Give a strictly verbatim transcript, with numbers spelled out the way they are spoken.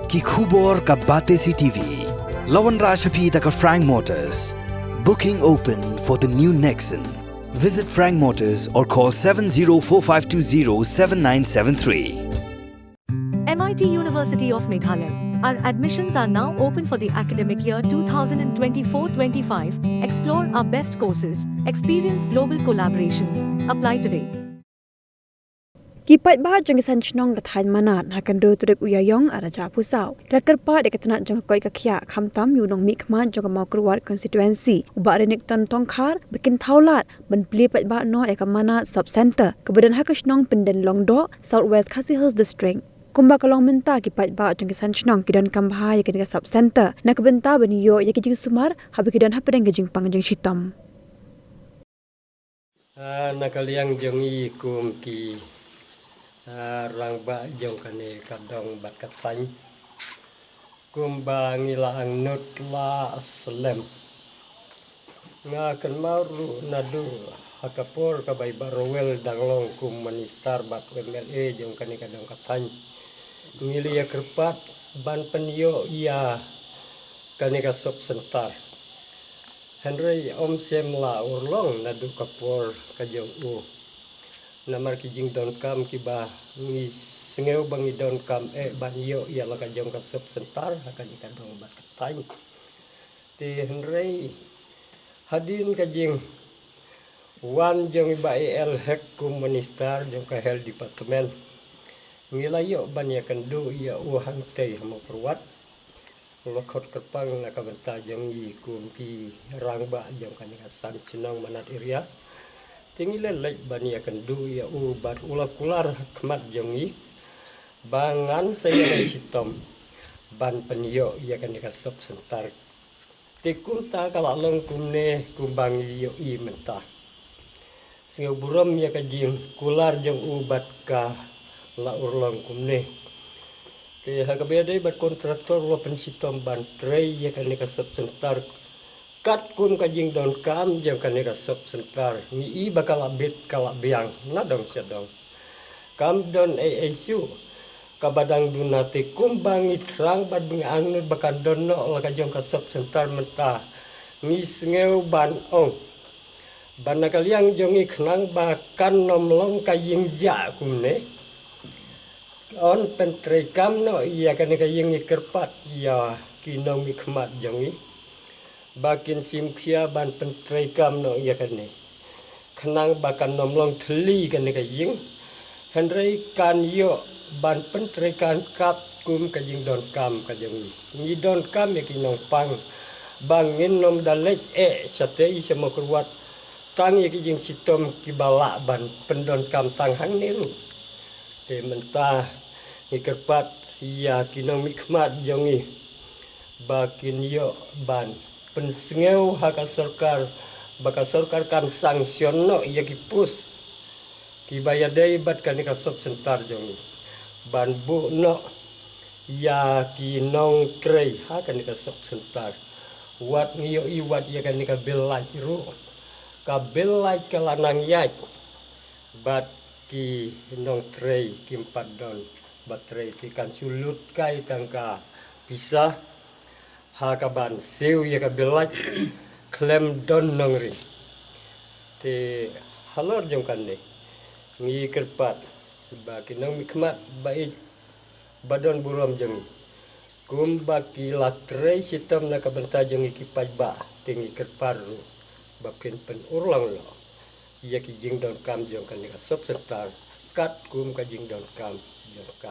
Ki khubor ka Batesi T V. La wanrah sha phi da ka Frank Motors. Booking open for the new Nexon. Visit Frank Motors or call seven zero four five two zero seven nine seven three. M I T University of Meghalaya. Our admissions are now open for the academic year twenty twenty-four twenty-five. Explore our best courses, experience global collaborations. Apply today. Ki paidbah jong ki san shnong ka thaiñ Manad ha kynroh tarik u Ïaïong ar hajar arphew saw ki la kyrpad ïa ka tnat jong ka koit ka khiah khamtam ïa u nongmihkhmat jong ka Mawkyrwat constituency u Bah Renikton Tongkhar ba kin thaw lad ban plie paidbah noh ïa ka Manad Sub Centre kaba don ha ka shnong Pyndenlong Doh, South West Khasi Hills District. Kumba ka long mynta, ki paidbah jong ki san shnong ki donkam bha ïa kane ka Sub Centre na ka bynta ban ïoh ïa ki jingsumar haba ki don hapdeng ka jingpang jingshitom. Ah, na ka liang jong ngi kum ki, ah, rangbah jong kane ka dong bad ka thaiñ, kumba ngi la angnud la slem, nga kynmaw ruh naduh ha ka por kaba i Bah Rowell dang long kum minister bad M L A jong kane ka dong ka thaiñ, ngi la ïa kyrpad ban pynïoh ïa kane ka Sub Centre. Hynrei ym shym la urlong naduh ka por ka jong u. Namar ki jingdonkam kiba ngi sngew ba ngi donkam eh ban ïoh ïa la ka jong ka Sub Centre ha kane ka dong bad ka thaiñ. Te hynrei hadien ka jingwan jong i Bah A L Hek kum minister jong ka Health Department, ngi la ïoh ban ïakynduh ïa u hangtei ha Mawkyrwat. La khot kyrpang na ka bynta jong ngi kum ki rangbah jong kane ka san shnong Manad area. Te ngi la leit ban ïakynduh ïa u bad u la kular ha khmat jong ngi ba ngan sa ïaleh shitom ban pynïoh ïa kane ka Sub Centre. Te kumta ka la long kumne kumba ngi ïohi mynta. Sngewburom ïa ka jingkular jong u bad ka la urlong kumne. Te ha kaba ïadei bad kontraktor, u la pynshitom ban trei ïa kane ka Sub Centre katkum ka jingdonkam jong kane ka Sub Centre. Ngi i ba ka la bit ka la biang na dong sha dong. Kam don ei ei shuh kaba dang duna, te kumba ngi thrang bad ba ngi angnud ba kan don noh la ka jong ka Sub Centre mynta, ngi sngew ban ong ba na ka liang jong ngi, khnang ba kan ym long ka ïing jah kumne, yn pyntreikam noh ïa kane ka ïing. Ngi kyrpad ïa ki nongmihkhmat jong ngi ba kin shimkhia ban pyntreikam noh ïa kane, khnang ba kan ym long thylli kane ka ïing, hynrei kan ïoh ban pyntreikam katkum ka jingdonkam ka jong ngi. Ngi donkam ïa ki nongpang ba ngin ym da leit eh shatei sha Mawkyrwat tang ïa ki jingshitom kiba lah ban pyndonkam tang hangne ruh. Te mynta ngi kyrpad ïa ki nongmihkhmat jong ngi ba kin ïoh ban pynsngew ha ka sorkar ba ka sorkar kan sanction noh ïa ki post kiba ïadei bad kane ka Sub Centre jong ngi, ban buh noh ïa ki nongtrei ha kane ka Sub Centre. Wat ngi ïohi wat ïa kane ka bill light ruh, ka bill light ka la nang ïaid bad ki nongtrei kim pat don ba trei, te kan shu lut kai tang ka pisa ha kaban siew ïa ka bill light khlem don nongrim. Te halor jong kane ngi kyrpad ba ki nongmihkhmat ba ïeit ba don burom jong ngi, kumba ki la trei shitom na ka bynta jong ngi ki paidbah, te ngi kyrpad ruh ba phin pynurlong noh ïa ki jingdonkam jong kane ka Sub Centre katkum ka jingdonkam jong ka.